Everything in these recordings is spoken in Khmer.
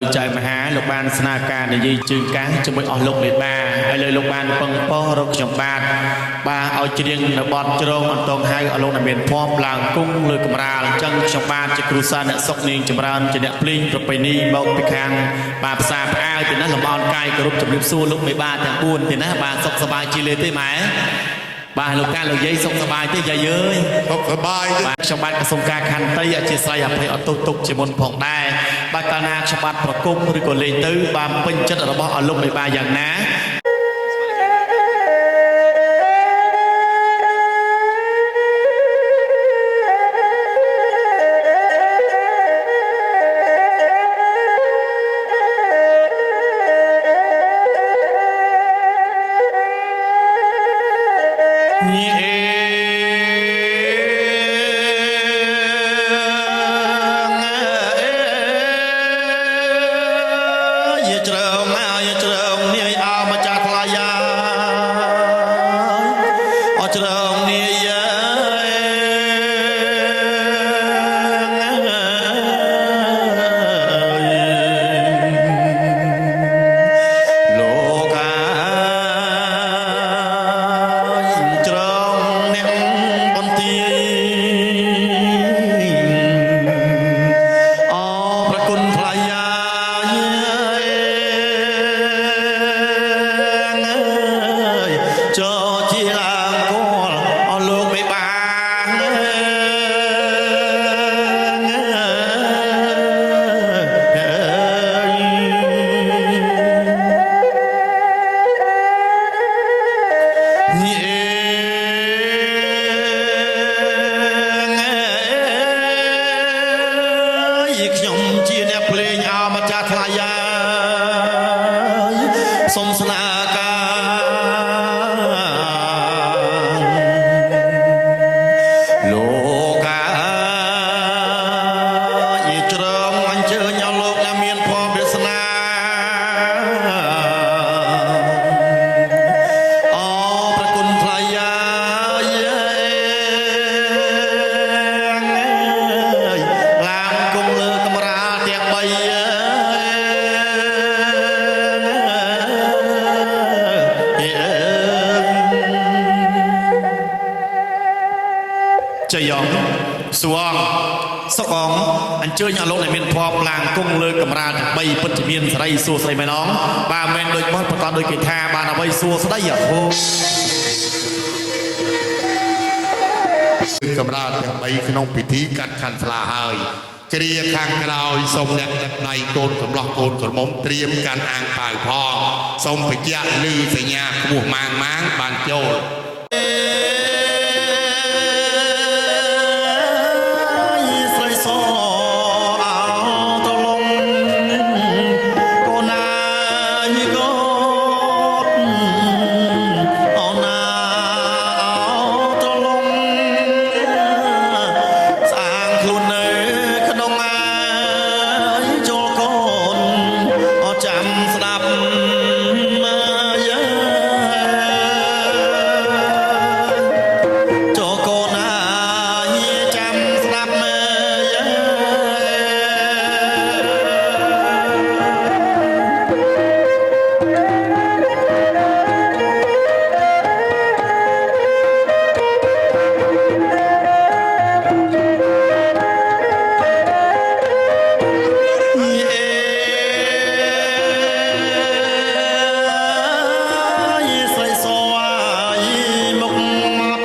ចៅមហាលោកបានស្នើការនិយាយជើងកាសជាមួយអស់លោកមេបាហើយលើលោកបានពឹងប៉ោះរកខ្ញុំបាទបាទឲ្យច្រៀងនៅបទជ្រងអន្តងហៅអស់លោកអ្នកមានភ័ព្វឡើងគង់លើកំរាលអញ្ចឹងខ្ញុំបាទជាគ្រូសាអ្នកសុកនាងចម្រើនជាអ្នកភ្លេងប្រពៃណីមកពីខាងបាទផ្សារផ្អាវទីណាលំអរកាយគោរពជំរាបសួរលោកមេបាទាំង4ទីណាបាទសុខសប្បាយជាលើទេម៉ែបាទលោកតាលោកយាយសុខសប្បាយទេយាយអើយ សុខសប្បាយទេ បាទខ្ញុំបាទក៏សូមការខន្តីអធិស្ឋានអភ័យអត់ទោសទុកជាមុនផងដែរបាទកាលណាខ្ញុំបាទប្រគំឬក៏លេងទៅបានពេញចិត្តរបស់អស់លោកមេបាយ៉ាងណាញ៉េយជ្រងអាយជ្រងនាយអម្ចាស់ថ្លៃយ៉ាអជ្រងនាយលោកអាយជ្រងអ្នកបន្ទាយអប្រគុណថ្លៃយ៉ាយចោជាឡើងគល់អស់លោកមេបា ញេខ្ញុំជាអ្នកភ្លេងអម្ចាស់ថ្លៃយ៉ាយសូមស្នើការលោកអាយជ្រងអញ្ជើញឲ្យលោកអ្នកមានភពវាសនា អប្រគុណថ្លៃយ៉ាយឡើងគង់លើកំរាលទាំងបីជយងសួងសុកងអញ្ជើញអស់លោកដែលមានភ័ព្វឡើងគង់លើកំរាលទាំង3ពិតជាមានសេរីសួស្តីមែនអងបាទមែនដូចបោះបន្តដូចគេថាបានអ្វីសួស្តីអហូ កម្រាលទាំង3ក្នុងពិធីកាត់ខាន់ស្លាហើយគ្រាខាងក្រោយសូមអ្នកដឹកដៃកូនកំឡោះកូនក្រមុំត្រៀមកាន់អាងប៉ាវផងសូមបញ្ជាក់ឮសញ្ញាខ្មោះម៉ាងម៉ាងបានចូល ស្រីសអោត្រលងកូនណាយកូនអូនណាអោត្រលងស្អាងខ្លួននៅក្នុងអាយចូលកូនអចាំស្ដាប់យា ចូលកូនអាយចាំស្ដាប់មើលស្រីសអាយមុខមាត់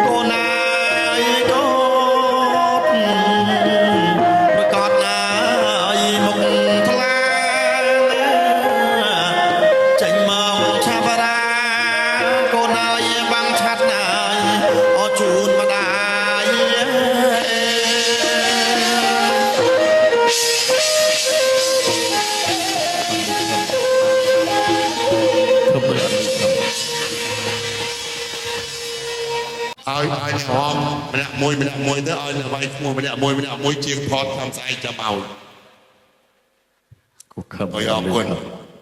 កូនអាយកូនប្រកាសណាយមុខថ្លាចេញមកឆាវរាកូនអាយបាំងឆាត់ណាយអជូនម្ដាយ ឲ្យឲ្យអ្នកហមម្នាក់មួយម្នាក់មួយទៅឲ្យអ្នកវាយឈ្មោះម្នាក់មួយម្នាក់មួយជាងផតតាមស្អែកចាំឲ្យ គូខឹម អើយអរគុណ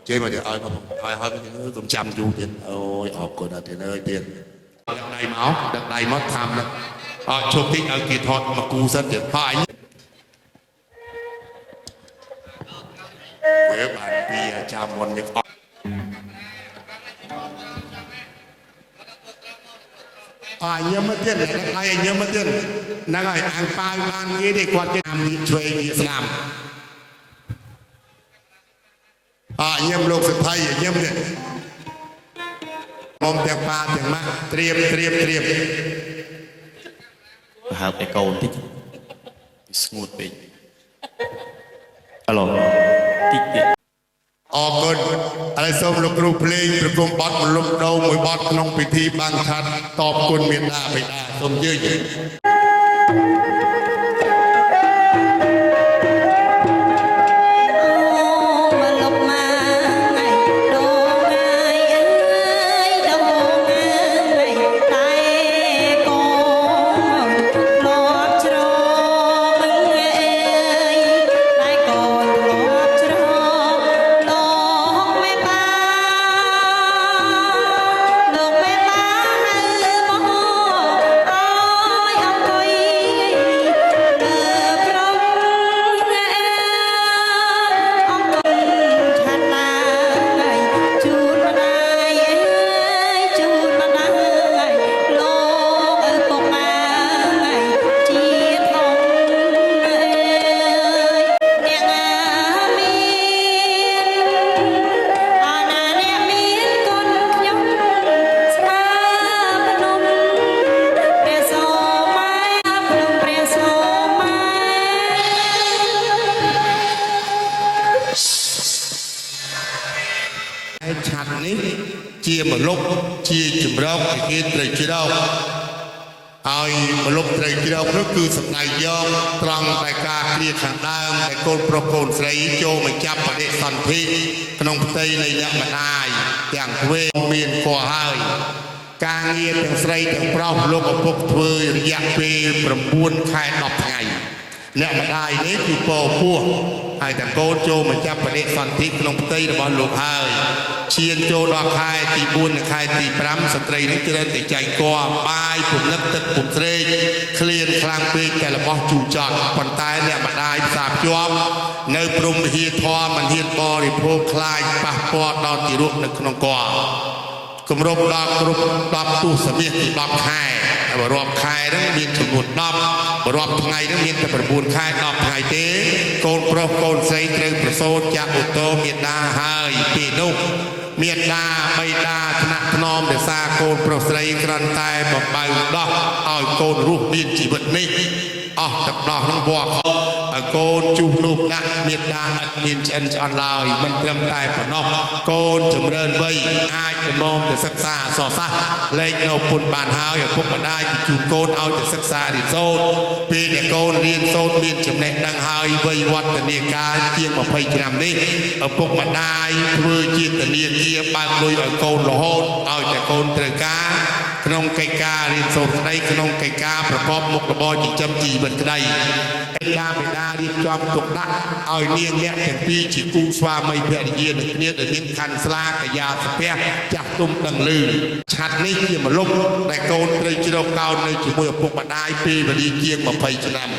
ជេរមកទៀតឲ្យមកឲ្យឲ្យមកខ្ញុំចាំយូរទៀតអូយអរគុណអត់ទៀតអើយទៀតដឹកដៃមកដឹកដៃមកតាមអត់ឈប់តិចឲ្យគេថតមកគូសិនទៀតហើយអញ មើលបានពីអាចារ្យមុនយើងអត់អញញឹមមកទៀតអ្នកដៃញញឹមមកទៀតហ្នឹងហើយអាងប៉ាវបានគេទេគាត់គេតាមឆ្វេងវាស្ដាំអញញឹមលោកសិទ្ធិញញឹមទៀតមុំទាំងប៉ាទាំងម៉ាក់ត្រៀមត្រៀមត្រៀម ប្រហើបឯកូនតិចស្ងួតពេកអាឡូតិចទៀត អរគុណឥឡូវសូមលោកគ្រូភ្លេងប្រគំបទមលំដោមួយបទក្នុងពិធីបាំងឆាត់តបគុណមេដាបិតាសូមអញ្ជើញ អូមកលុបមកថ្ងៃដងថ្ងៃអើយដងថ្ងៃតែកូនធ្លាប់ជ្រកអើយតែកូនធ្លាប់ជ្រកលោកមេបាលោកមេបាហៅមកអើយអង្គុយលើព្រំ អង្គឆាត់ឡើងជូនម្ដាយអើយជូនម្ដាយលោកឪពុកម៉ែជាធំអើយអ្នកណាមានអណាអ្នកមានគុណខ្ញុំស្មើភ្នំព្រះសូម៉ែភ្នំព្រះសូម៉ែ ឯឆាត់នេះជាមលុបជាជំរកដែលគេត្រូវជ្រកហើយមលុបត្រូវជ្រកនោះគឺសម្ដៅយកត្រង់តែការគ្រាខាងដើមដែលកូនប្រុសកូនស្រីចូលមកចាប់បដិសន្ធិក្នុងផ្ទៃនៃអ្នកម្ដាយទាំងទ្វេមានគោហើយការងារទាំងស្រីទាំងប្រុសលោកឪពុកធ្វើរយៈពេល9ខែ10ថ្ងៃអ្នកម្ដាយនេះគឺពោពោះហើយទាំងកូនចូលមកចាប់បដិសន្ធិក្នុងផ្ទៃរបស់លោកហើយឈានចូលដល់ខែទី4និងខែទី5ស្ត្រីនេះច្រើនតែចែកគរបាយពំនឹកទឹកពំស្រេកឃ្លានខ្លាំងពេកតែរបស់ជូរចត់ប៉ុន្តែអ្នកម្ដាយផ្សារភ្ជាប់នៅព្រំវិហារធម៌មិនហ៊ានបរិភោគខ្លាចប៉ះពាល់ដល់ទារកនៅក្នុងគរគម្រប់ដល់គ្រប់10ទសមាសគឺ10ខែហើយបើរាប់ខែហ្នឹងមានចំនួន10បើរាប់ថ្ងៃហ្នឹងមានតែ9ខែ10ថ្ងៃទេកូនប្រុសកូនស្រីត្រូវប្រសូតចាក់ឧត្តរមេដាហើយពេលនោះមេដាបៃតាថ្នាក់ថ្នមរក្សាកូនប្រុសស្រីគ្រាន់តែបំបៅដោះឲ្យកូនរស់មានជីវិតនេះអស់ទឹកដោះហ្នឹងវត្តឲ្យកូនជុះនោះដាក់មេដាអត់មានឆ្អិនឆ្អន់ឡើយមិនត្រឹមតែប៉ុណ្ណោះកូនចម្រើនវ័យអាចប្រមទៅសិក្សាអក្សរសាស្ត្រលេខនៅពុនបានហើយឪពុកម្ដាយជូនកូនឲ្យទៅសិក្សារៀនសូត្រពេលដែលកូនរៀនសូត្រមានចំណេះដឹងហើយវ័យវឌ្ឍនាការជាង20ឆ្នាំនេះឪពុកម្ដាយធ្វើជាធនាគារបើកលុយឲ្យកូនរហូតឲ្យតែកូនត្រូវការក្នុងកិច្ចការរៀនសូត្រក្តីក្នុងកិច្ចការប្រកបមុខរបរចិញ្ចឹមជីវិតក្តីឯកាបិតារៀបចំទុកដាក់ឲ្យនាងអ្នកទាំងពីរជាគូស្វាមីភរិយានឹងគ្នាដែលមានខណ្ឌស្លាកយាសពះចាស់ទុំដឹងឮឆាត់នេះជាមលុបដែលកូនត្រូវជ្រកកោននៅជាមួយឪពុកម្ដាយពេលវេលាជាង20ឆ្នាំ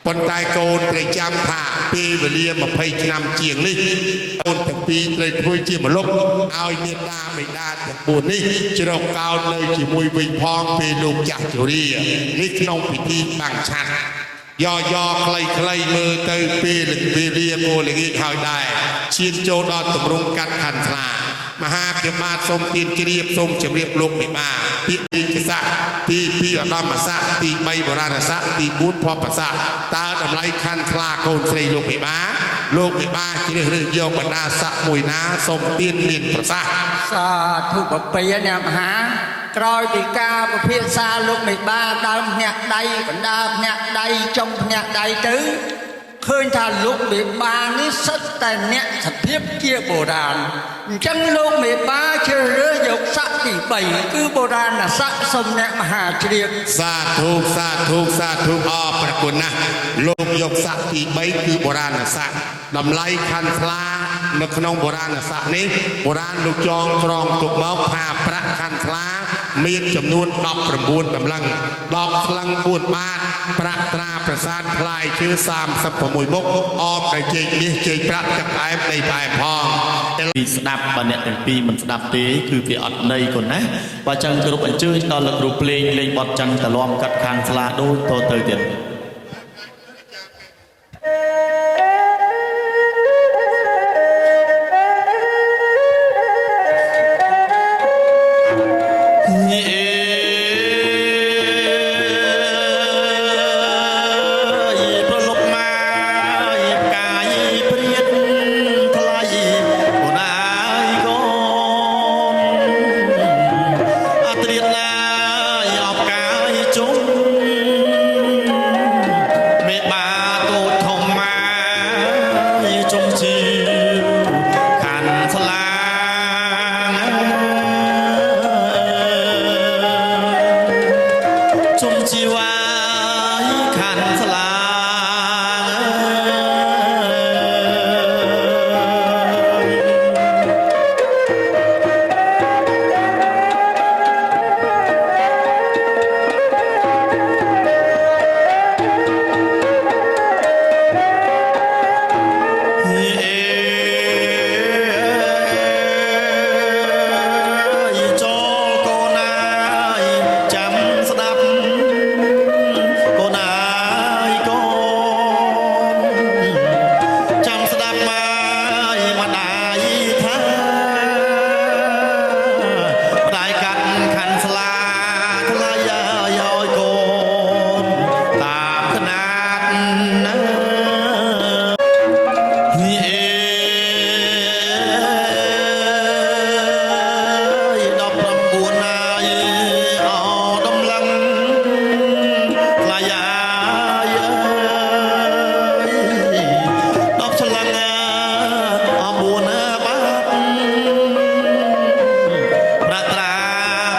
ប៉ុន្តែកូនត្រូវចាំថាពេលវេលា20ឆ្នាំជាងនេះកូនទាំងពីរត្រូវធ្វើជាមលុបឲ្យមេដាបិតាទាំង4នេះជ្រកកោននៅជាមួយវិញផងពេលលោកចាស់ជរានេះក្នុងពិធីបាំងឆាត់ យ៉យ៉ខ្លីខ្លីមើលទៅពេលវេលាគោល្ងាចហើយដែរឈានចូលដល់ទម្រង់កាត់ខណ្ឌស្លាមហាភិបាទសូមទានជ្រាបសូមជម្រាបលោកមេបាពាក្យទីកសៈទី2ឧត្តមសៈទី3បុរាណសៈទី4ភពសៈតើតម្លៃខណ្ឌស្លាកូនស្រីលោកមេបាលោកមេបាជ្រើសរើសយកបណ្ដាស័កមួយណាសូមទានមានប្រសាសន៍ សាធុបព្រិយអ្នកមហាក្រោយពីការពិភាក្សាលោកមេបាដើមភ្នាក់ដៃបណ្ដាភ្នាក់ដៃចុងភ្នាក់ដៃទៅឃើញថាលោកមេបានេះសិតតែអ្នកសភាពជាបុរាណអញ្ចឹងលោកមេបាជ្រើសរើសយកស័កទី3គឺបុរាណស័កសូមអ្នកមហាជ្រាប សាធុសាធុសាធុអរព្រះគុណណាស់លោកយកស័កទី3គឺបុរាណស័កតម្លៃខណ្ឌស្លានៅក្នុងបុរាណស័កនេះបុរាណលោកចងក្រងទុកមកថាប្រាក់ខណ្ឌស្លា មានចំនួន19តម្លឹង10ស្លឹង4បាតប្រាក់ត្រាប្រាសាទផ្លែឈើ36មុខអបដោយចេកមាសចេកប្រាក់ទឹកផ្អែមដីផ្អែមផង ពីស្ដាប់បើអ្នកទាំងពីរមិនស្ដាប់ទេគឺវាអត់ន័យកូនណាបើចឹងគោរពអញ្ជើញដល់លោកគ្រូភ្លេងលេងបទចន្ទលំកាត់ខាងស្លាដូចតទៅទៀតយេប្រលប់មកផ្កាយព្រាតថ្លៃអូនអើយកូនអត្រាណាយអបកាយជុំមេបាតូចធំមកជុំជាខាន់ស្លាជុំជីវ៉ាខាន់ស្លា យចូលកូនអើយចាំស្ដាប់កូនអើយកូនចាំស្ដាប់មកម្ដាយថាម្ដាយកាត់ខាន់ស្លាថ្លៃឲ្យកូនតាមຂະណាតណា យេ19ណាយអដំឡឹងថ្លៃអាយអើយ10ឆ្លងអ9ណាបាត់ប្រាត្រា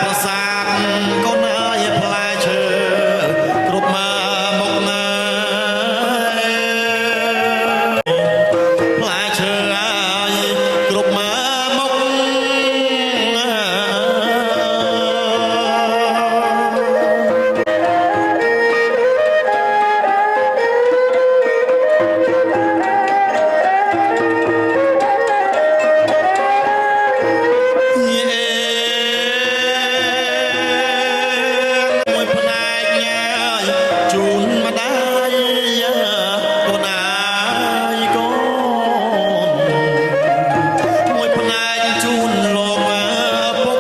ប្រសាទកូនអើយផ្លែឈើគ្រប់មកមុខណា ផ្លែឈើអើយគ្រប់មកមុខយេមួយផ្នែកញ៉ាយជូនម្ដាយកូនអើយកូនមួយផ្នែកជូនលោកឪពុក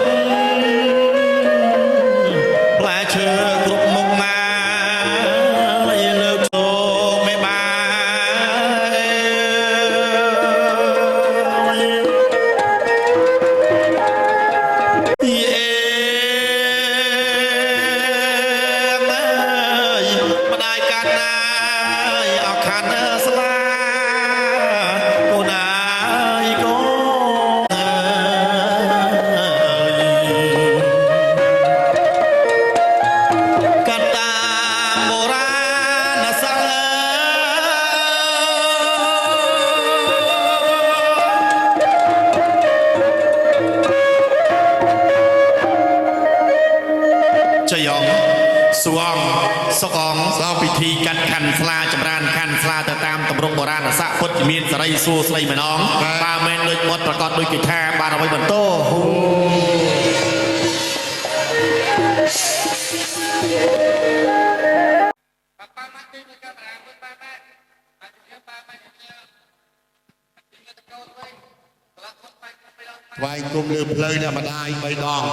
ផ្លែឈើគ្រប់មុខណាយលើកចូលមេបាយេអើយម្ដាយកាត់ណាយអខណ្ឌស្លាកូនអើយកូនអើយកតាមបុរាណសាស្ត្រ ជយងសួងសុកងសោពិធីកាត់ខាន់ស្លាចម្រើនខាន់ស្លាទៅតាមទម្រង់បុរាណស័កពុទ្ធមានសរីសួស្ដីម្ដងបើមិនដូចមាត់ប្រកាសដូចគេថាបានអ្វីបន្តហូ ថ្វាយគុំលើផ្លូវអ្នកម្ដាយ3ដង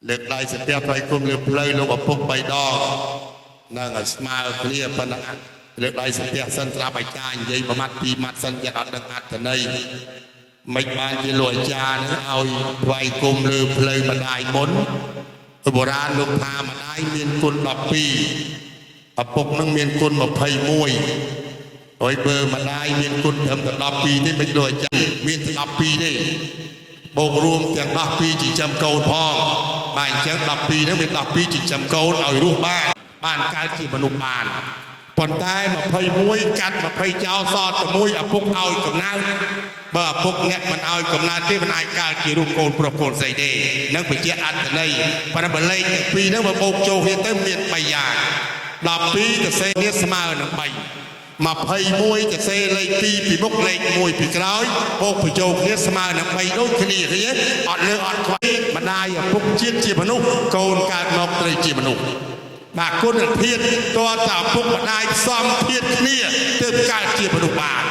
លើកដៃសាទះថ្វាយគុំលើផ្លូវលោកឪពុក3ដងនឹងឲ្យស្មើគ្នាប៉ុណ្ណាលើកដៃសាទះសិនស្រាប់អាចារ្យនិយាយមួយម៉ាត់ពីរម៉ាត់សិនទៀតអត់ដឹងអត្ថន័យមិនបានជាលោកអាចារ្យនឹងឲ្យថ្វាយគុំលើផ្លូវម្ដាយមុនបុរាណលោកថាម្ដាយមានគុណ12ឪពុកនឹងមានគុណ21ហើយបើម្ដាយមានគុណត្រឹមតែ12ទេមិនដូចអាចារ្យមានតែ12ទេបូករួមទាំង12ចិញ្ចឹមកូនផងបាទអញ្ចឹង12ហ្នឹងមាន12ចិញ្ចឹមកូនឲ្យរស់បានបានកើតជាមនុស្សបាន ប៉ុន្តែ21កាត់20ចោលសល់តែមួយឪពុកឲ្យកំណើតបើឪពុកអ្នកមិនឲ្យកំណើតទេមិនអាចកើតជារូបកូនប្រុសកូនស្រីទេនឹងបញ្ជាក់អត្ថន័យប៉ុន្តែបើលេខទាំងពីរហ្នឹងបើបូកចូលគ្នាទៅមាន3យ៉ាង12ទៅសេនេះស្មើនឹង3 21ទៅសេលេខ2ពីមុខលេខ1ពីក្រោយបូកបញ្ចូលគ្នាស្មើនឹង3ដូចគ្នាឃើញទេអត់លើអត់ខ្វះម្ដាយឪពុកជាតិជាមនុស្សកូនកើតមកត្រូវជាមនុស្សបាទគុណធាតុតើតឪពុកម្ដាយផ្សំធាតុគ្នាទើបកើតជាមនុស្សបាន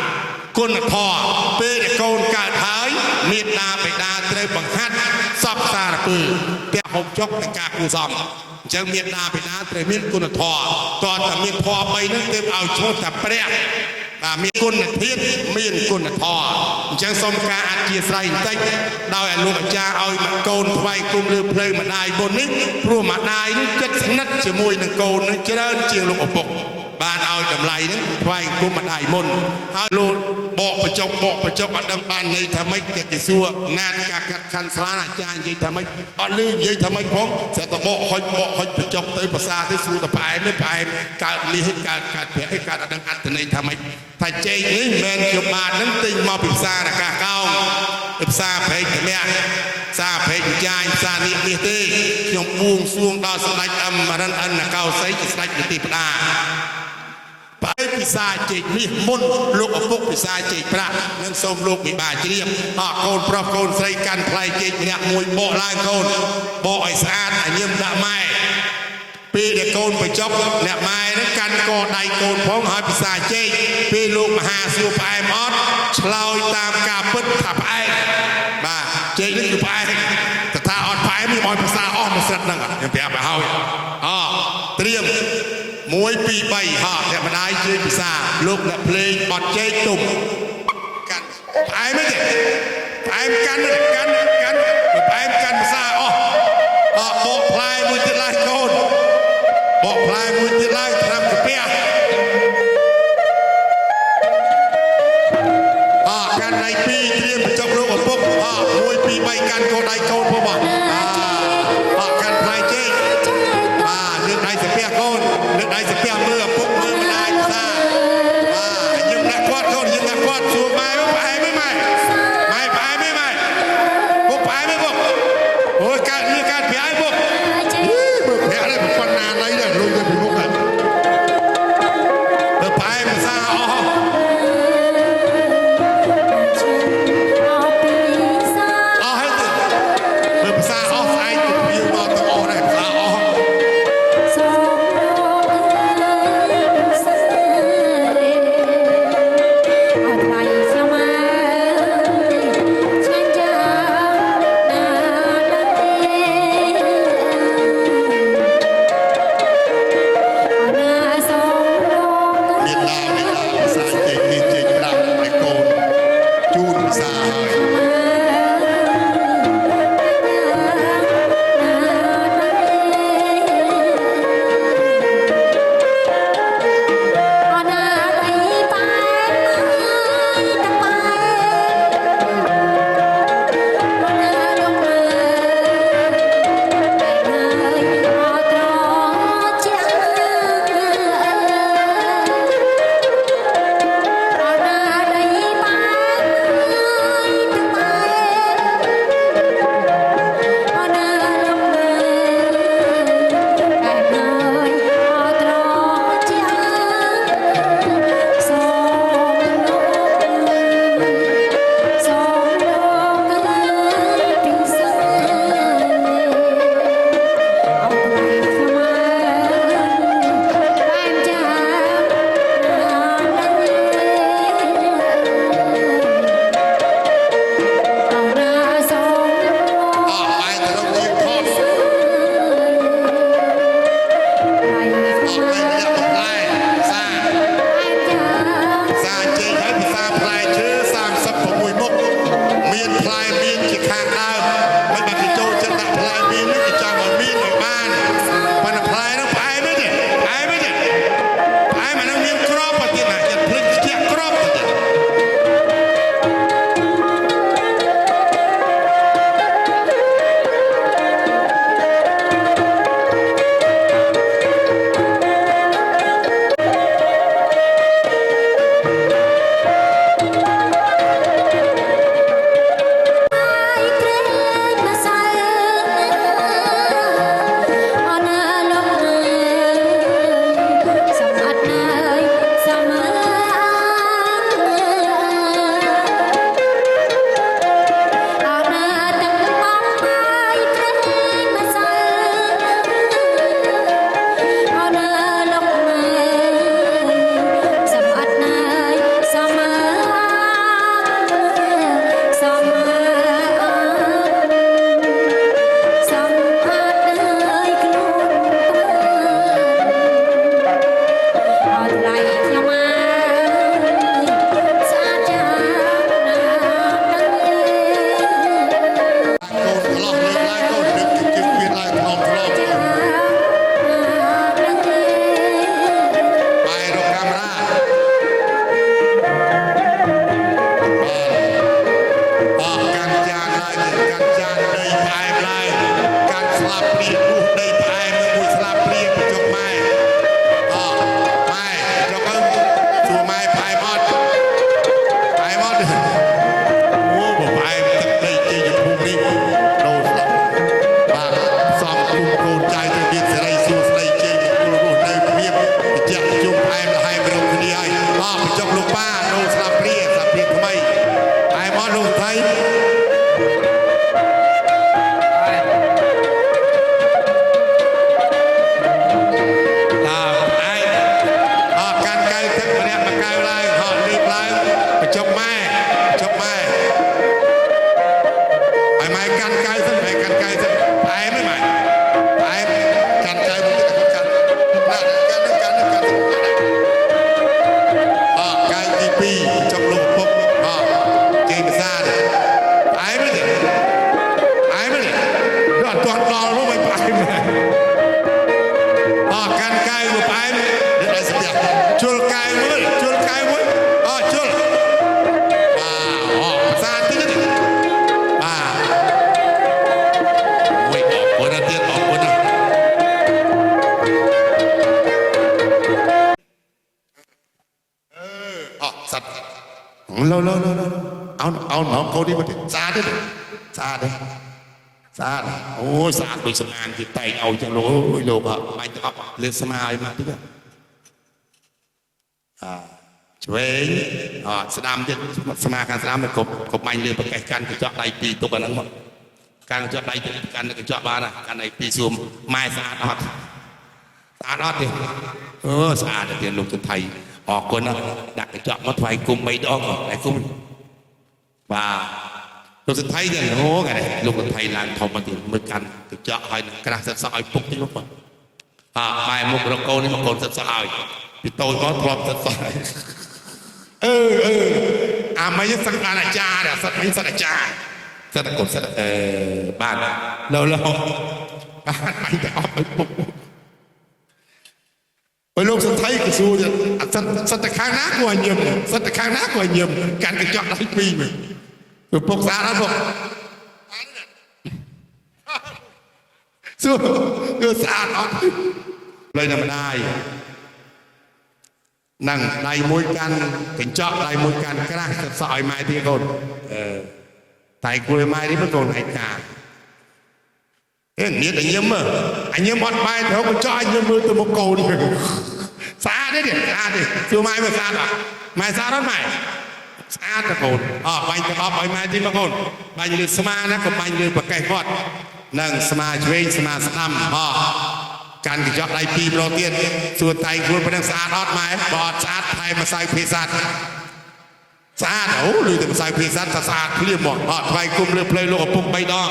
គុណធម៌ពេលដែលកូនកើតហើយមេត្តាបិតាត្រូវបង្ហាត់សពសារពើផ្ទះហូបចុកនិងការគួសមអញ្ចឹងមេត្តាបិតាត្រូវមានគុណធម៌តើតមានធម៌3ហ្នឹងទើបឲ្យឈ្មោះថាព្រះបាទមានគុណធាតុមានគុណធម៌អញ្ចឹងសូមការអធិស្ឋានបន្តិចដោយឲ្យលោកអាចារ្យឲ្យមកកូនថ្វាយគុំលើផ្លូវម្ដាយបុណ្យនេះព្រោះម្ដាយនេះចិត្តស្និទ្ធជាមួយនឹងកូននឹងច្រើនជាងលោកឪពុកបានឲ្យតម្លៃហ្នឹងថ្វាយគុំម្ដាយមុនហើយលោកបកបញ្ចុកបកបញ្ចុកអត់ដឹងបានន័យថាម៉េចគេគេសួរណាតការកាត់ខាន់ស្លាអាចារ្យនិយាយថាម៉េចអត់លឺនិយាយថាម៉េចផងស្រាប់តែបកហុចបកហុចបញ្ចុកទៅភាសាទៅសួរតែផ្អែមនេះផ្អែមកើតលីកើតកើតប្រាក់ឯកើតអត់ដឹងអត្ថន័យថាម៉េចថាចេកនេះមិនមែនខ្ញុំបាទហ្នឹងទិញមកពីផ្សារអាកាសកោងពីផ្សារព្រែកតម្រាក់ផ្សារព្រែកចាញផ្សារនេះនេះទេខ្ញុំបួងសួងដល់សម្ដេចអមរិនអនកោសីជាស្ដេចនិតិផ្ដា ប្រែពិសាចេកមាសមុនលោកឪពុកពិសាចេកប្រាក់និងសូមលោកមេបាជ្រាបអកូនប្រុសកូនស្រីកាន់ផ្លែចេកម្នាក់មួយបកឡើងកូនបកឲ្យស្អាតឲ្យញឹមដាក់ម៉ែពេលដែលកូនបញ្ចុកអ្នកម៉ែហ្នឹងកាន់កដៃកូនផងឲ្យពិសាចេកពេលលោកមហាសួរផ្អែមអត់ឆ្លើយតាមការពិតថាផ្អែមបាទចេកនេះគឺផ្អែមតែថាអត់ផ្អែមខ្ញុំឲ្យភាសាអស់មួយស្រិតហ្នឹងខ្ញុំប្រាប់ឲ្យហើយអត្រៀម1 2 3ហោះអ្នកម្ដាយជាភាសាលោកអ្នកភ្លេងបត់ជែកទុំកាន់ផ្អែមទេផ្អែមកាន់កាន់កាន់ផ្អែមកាន់ភាសាអស់អបកផ្លែមួយទៀតឡើងកូនបកផ្លែមួយទៀតឡើងថ្នាំកាពះអកាន់ដៃពីរត្រៀមបញ្ចុកលោកឪពុកអ1 2 3កាន់កូនដៃកូនផងបងអកាន់ផ្លែជែក បាទលើកដៃសាពះកូនលើកដៃសាពះមើលឪពុកមើលម្ដាយភាសាបាទយើងដាក់គាត់កូនយើងដាក់គាត់សួរម៉ែផ្អែមទេម៉ែម៉ែផ្អែមទេម៉ែពុកផ្អែមទេពុកអូយកើតនេះកើតប្រាក់ឯពុកមើលប្រាក់នេះប៉ុណ្ណាណៃដែរលុយទៅពីមុខហ្នឹងមើលផ្អែមភាសាអស់អស់ហើយមើលភាសា សិតលោលោលោលោអោនអោនមកកូននេះមកទៀតស្អាតទេស្អាតទេស្អាតអូយស្អាតដូចស្មានគេតែងឲ្យចឹងលោកអើយលោកបាញ់ទឹកអប់លើស្មាឲ្យមកទៀតអាឆ្វេងអត់ស្ដាំទៀតស្មាខាងស្ដាំគ្រប់គ្រប់បាញ់លើប្រកេះកាន់កញ្ចក់ដៃពីរទុកអាហ្នឹងមកកាន់កញ្ចក់ដៃទៀតកាន់កញ្ចក់បានកាន់ដៃពីរសួរម៉ែស្អាតអត់ស្អាតអត់ទេអឺស្អាតទេលោកចន្ទថៃអរគុណណាស់ដាក់កញ្ចក់មកថ្វាយគុំ3ដងតែគុំបាទលោកសន្ថៃទៀតអូថ្ងៃនេះលោកសន្ថៃឡើងធំមកទៀតមើលកាន់កញ្ចក់ឲ្យក្រាស់សិតសក់ឲ្យពុកតិចមកបងអើម៉ែមុខរកកូននេះមកកូនសិតសក់ឲ្យពីតូចមកធ្លាប់សិតសក់ឲ្យអឺអឺអាមិនសឹកបានអាចារ្យសិតមិនសិតអាចារ្យសិតតែកូនសិតអឺបានលោលោបានបាញ់ទៅអត់ឲ្យពុកហើយលោកសន្ថៃក៏សួរទៀតអត់សិតសិតតែខាងណាគួរឲ្យញឹមសិតតែខាងណាគួរឲ្យញឹមកាន់កញ្ចក់ដៃពីរមើលគឺពុកស្អាតអត់ពុកសួរគឺស្អាតអត់លើតែម្ដាយនឹងដៃមួយកាន់កញ្ចក់ដៃមួយកាន់ក្រាស់សិតសក់ឲ្យម៉ែទៀតកូនអឺតែគួរឲ្យម៉ែនេះកូនឯកាអេនេះតែញឹមមើលអញញឹមអត់បែរទៅកញ្ចក់អញញឹមមើលទៅមុខកូនស្អាតទេនេះស្អាតទេសួរម៉ែមើលស្អាតអត់ម៉ែស្អាតអត់ម៉ែស្អាតតកូនអបាញ់ទឹកអប់ឲ្យម៉ែទីមកកូនបាញ់លើស្មាណាក៏បាញ់លើប្រកេះគាត់នឹងស្មាឆ្វេងស្មាស្ដាំអកាន់កញ្ចក់ដៃពីរម្ដងទៀតសួរតែងខ្លួនប៉ុណ្ណឹងស្អាតអត់ម៉ែបើអត់ស្អាតថែមម្សៅភេស័តស្អាតអូលឺតែម្សៅភេស័តថាស្អាតភ្លាមមកអត់ថ្វាយគុំលើផ្លូវលោកឪពុក3ដង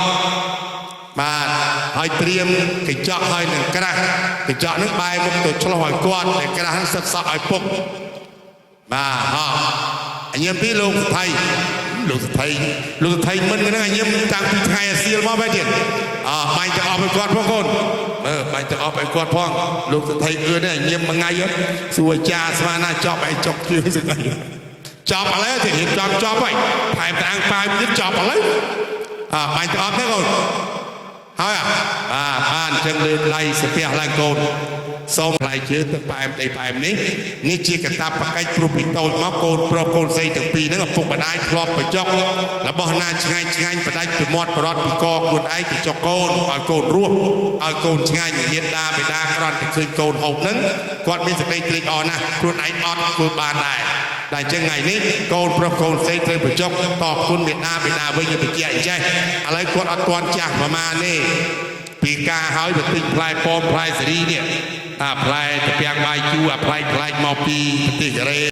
បាទហើយត្រៀមកញ្ចក់ហើយនឹងក្រាស់កញ្ចក់នឹងបែរមុខទៅឆ្លោះឲ្យគាត់តែក្រាស់ហ្នឹងសិតសក់ឲ្យពុកបាទហោអញញឹមពីលោកថៃលោកថៃលោកថៃមិនហ្នឹងអញញឹមតាំងពីថ្ងៃអាសៀលមកបែរទៀតអបាញ់ទាំងអស់ឲ្យគាត់ផងកូនមើលបាញ់ទាំងអស់ឲ្យគាត់ផងលោកថៃអឿនេះអញញឹមមួយថ្ងៃសួរអាចារ្យស្មានណាចប់ឲ្យចុកជើងស្អីចប់ឥឡូវទៀតរៀបចំចប់ហើយថែមតាំងប៉ាវទៀតចប់ឥឡូវអបាញ់ទាំងអស់ទេកូនហើយបាទបានអញ្ចឹងលើកដៃសាពះឡើងកូនសូមថ្លៃជើងទឹកផ្អែមដីផ្អែមនេះនេះជាកតាបកិច្ចព្រោះពីតូចមកកូនប្រុសកូនស្រីទាំងពីរហ្នឹងឪពុកម្ដាយធ្លាប់បញ្ចុករបស់ណាឆ្ងាញ់ឆ្ងាញ់បដាច់ពីមាត់ប្រត់ពីកខ្លួនឯងទៅចុកកូនឲ្យកូនរស់ឲ្យកូនឆ្ងាញ់ញាតិដាបិតាគ្រាន់តែឃើញកូនហូបហ្នឹងគាត់មានសេចក្តីត្រេកអរណាស់ខ្លួនឯងអត់ធ្វើបានដែរតែអញ្ចឹងថ្ងៃនេះកូនប្រុសកូនស្រីត្រូវបញ្ចុកតបគុណមេដាបិតាវិញឲ្យបញ្ជាក់អញ្ចេះឥឡូវគាត់អត់ទាន់ចាស់ប្រមាណទេពីការហើយទៅទិញផ្លែប៉ោមផ្លែសេរីនេះអាផ្លែតាពាំងបាយជូរអាផ្លែផ្លែមកពីប្រទេសកូរ៉េ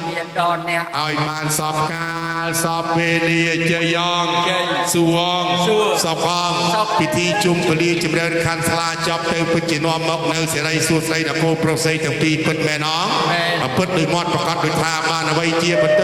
មានដល់អ្នក ឲ្យបានសពកាលសពវេលាជ័យយង ជ័យ សួង សួរ សពង សព ពិធីជុំពលាចម្រើនខណ្ឌស្លាចប់ទៅពិតជានាំមកនៅសេរីសួស្តីដល់គោប្រុសស្រីទាំងពីរពិតមែនអង មែន អពិតដោយមាត់ប្រកាសដោយថាបានអ្វីជាបន្ត